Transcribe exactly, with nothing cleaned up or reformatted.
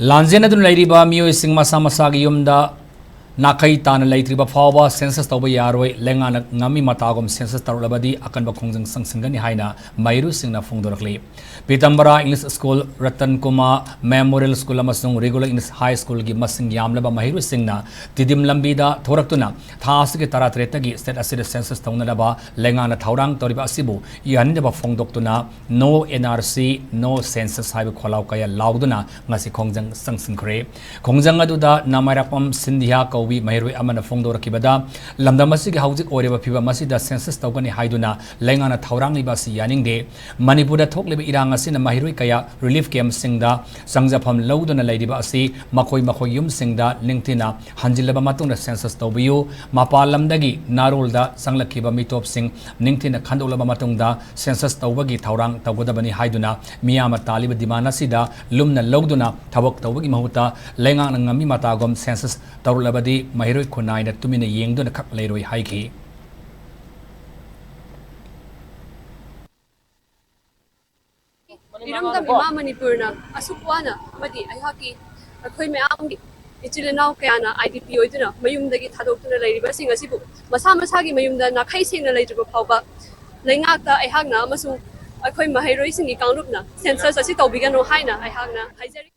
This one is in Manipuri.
ꯂꯥꯟꯖꯦꯟꯅꯗꯨꯅ ꯂꯩꯔꯤꯕ ꯃꯤꯑꯣꯏꯁꯤꯡ ꯃꯁꯥ ꯃꯁꯥꯒꯤ ꯌꯨꯝꯗ ꯅꯥꯈꯩ ꯇꯥꯅ ꯂꯩꯇ꯭ꯔꯤꯕ ꯐꯥꯎꯕ census ꯇꯧꯕ ꯌꯥꯔꯣꯏ꯫ ꯂꯩꯉꯥꯛꯅ ꯉꯝꯃꯤ ꯃꯇꯥꯒꯨꯝ census ꯇꯧꯔꯛꯂꯕꯗꯤ ꯑꯀꯟꯕ ꯈꯣꯡꯖꯪ ꯆꯪꯁꯤꯟꯒꯅꯤ ꯍꯥꯏꯅ ꯃꯍꯩꯔꯣꯏꯁꯤꯡꯅ ꯐꯣꯡꯗꯣꯔꯛꯂꯤ꯫ ꯄꯤꯇꯝꯕꯔꯥ English School, Ratan Kumar Memorial School ꯑꯃꯁꯨꯡ Regular English High Schoolꯒꯤ ꯃꯁꯤꯡ ꯌꯥꯝꯂꯕ ꯃꯍꯩꯔꯣꯏꯁꯤꯡꯅ ꯇꯤꯗꯤꯝ ꯂꯝꯕꯤꯗ ꯊꯣꯔꯛꯇꯨꯅ ꯊꯥ ꯑꯁꯤꯒꯤ ꯇꯔꯥꯇꯔꯦꯠꯇꯒꯤ state ꯑꯁꯤꯗ census ꯇꯧꯅꯅꯕ ꯂꯩꯉꯥꯛꯅ ꯊꯧꯔꯥꯡ ꯇꯧꯔꯤꯕ ꯑꯁꯤꯕꯨ ꯌꯥꯅꯤꯡꯗꯕ ꯐꯣꯡꯗꯣꯛꯇꯨꯅ "No N R C, no census" ꯍꯥꯏꯕ ꯈꯣꯜꯂꯥꯎ ꯀꯌꯥ ꯂꯥꯎꯗꯨꯅ ꯉꯁꯤ ꯈꯣꯡꯖꯪ ꯆꯪꯁꯤꯟꯈ꯭ꯔꯦ꯫ ꯈꯣꯡꯖꯪ ꯑꯗꯨꯗ ꯅꯃꯥꯏꯔꯥꯛꯄꯝ ꯁꯤꯟꯙꯤꯌꯥ ꯀꯧꯕꯤ ꯃꯍꯩꯔꯣꯏ ꯑꯃꯅ ꯐꯣꯡꯗꯣꯔꯛꯈꯤꯕꯗ, ꯂꯝꯗꯝ ꯑꯁꯤꯒꯤ ꯍꯧꯖꯤꯛ ꯑꯣꯏꯔꯤꯕ ꯐꯤꯕꯝ ꯑꯁꯤꯗ census ꯇꯧꯒꯅꯤ ꯍꯥꯏꯗꯨꯅ ꯂꯩꯉꯥꯛꯅ ꯊꯧꯔꯥꯡꯂꯤꯕ ꯑꯁꯤ ꯌꯥꯅꯤꯡꯗꯦ꯫ ꯃꯅꯤꯄꯨꯔꯗ ꯊꯣꯛꯂꯤꯕ ꯏꯔꯥꯡ ꯑꯁꯤꯅ ꯃꯍꯩꯔꯣꯏ ꯀꯌꯥ relief campꯁꯤꯡꯗ ꯆꯪꯖꯐꯝ ꯂꯧꯗꯨꯅ ꯂꯩꯔꯤꯕ ꯑꯁꯤ ꯃꯈꯣꯏ ꯃꯈꯣꯏ ꯌꯨꯝꯁꯤꯡꯗ ꯅꯤꯡꯊꯤꯅ ꯍꯟꯖꯤꯜꯂꯕ ꯃꯇꯨꯡꯗ census ꯇꯧꯕꯤꯌꯨ꯫ ꯃꯄꯥꯟ ꯂꯝꯗꯒꯤ ꯅꯥꯔꯣꯜꯗ ꯆꯪꯂꯛꯈꯤꯕ ꯃꯤꯇꯣꯞꯁꯤꯡ ꯅꯤꯡꯊꯤꯅ ꯈꯟꯗꯣꯛꯂꯕ ꯃꯇꯨꯡꯗ census ꯇꯧꯕꯒꯤ ꯊꯧꯔꯥꯡ ꯇꯧꯒꯗꯕꯅꯤ ꯍꯥꯏꯗꯨꯅ ꯃꯤꯌꯥꯝꯅ ꯇꯥꯜꯂꯤꯕ demand ꯑꯁꯤꯗ ꯂꯨꯝꯅ ꯂꯧꯗꯨꯅ ꯊꯕꯛ ꯇꯧꯕꯒꯤ ꯃꯍꯨꯠꯇ ꯂꯩꯉꯥꯛꯅ ꯉꯝꯃꯤ ꯃꯇꯥꯒꯨꯝ census ꯇꯧꯔꯛꯂꯕꯗꯤ ꯃꯍꯩꯔꯣꯏ ꯈꯨꯟꯅꯥꯏꯅ ꯇꯨꯃꯤꯟꯅ ꯌꯦꯡꯗꯨꯅ ꯈꯛ ꯂꯩꯔꯣꯏ ꯍꯥꯏꯈꯤ꯫ ꯏꯔꯝꯗꯝ ꯏꯃꯥ ꯃꯅꯤꯄꯨꯔꯅ ꯑꯁꯨꯛ ꯋꯥꯅ ꯑꯃꯗꯤ ꯑꯩꯍꯥꯛꯀꯤ, ꯑꯩꯈꯣꯏ ꯃꯌꯥꯝꯒꯤ ꯏꯆꯤꯜ ꯏꯅꯥꯎ ꯀꯌꯥꯅ I D P ꯑꯣꯏꯗꯨꯅ ꯃꯌꯨꯝꯗꯒꯤ ꯊꯥꯗꯣꯛꯇꯨꯅ ꯂꯩꯔꯤꯕꯁꯤꯡ ꯑꯁꯤꯕꯨ ꯃꯁꯥ ꯃꯁꯥꯒꯤ ꯃꯌꯨꯝꯗ ꯅꯥꯈꯩ ꯁꯦꯡꯅ ꯂꯩꯇ꯭ꯔꯤꯕ ꯐꯥꯎꯕ ꯂꯩꯉꯥꯛꯇ ꯑꯩꯍꯥꯛꯅ ꯑꯃꯁꯨꯡ ꯑꯩꯈꯣꯏ ꯃꯍꯩꯔꯣꯏꯁꯤꯡꯒꯤ ꯀꯥꯡꯂꯨꯞꯅ census ꯑꯁꯤ ꯇꯧꯕꯤꯒꯅꯨ ꯍꯥꯏꯅ ꯑꯩꯍꯥꯛꯅ ꯍꯥꯏꯖꯔꯤ꯫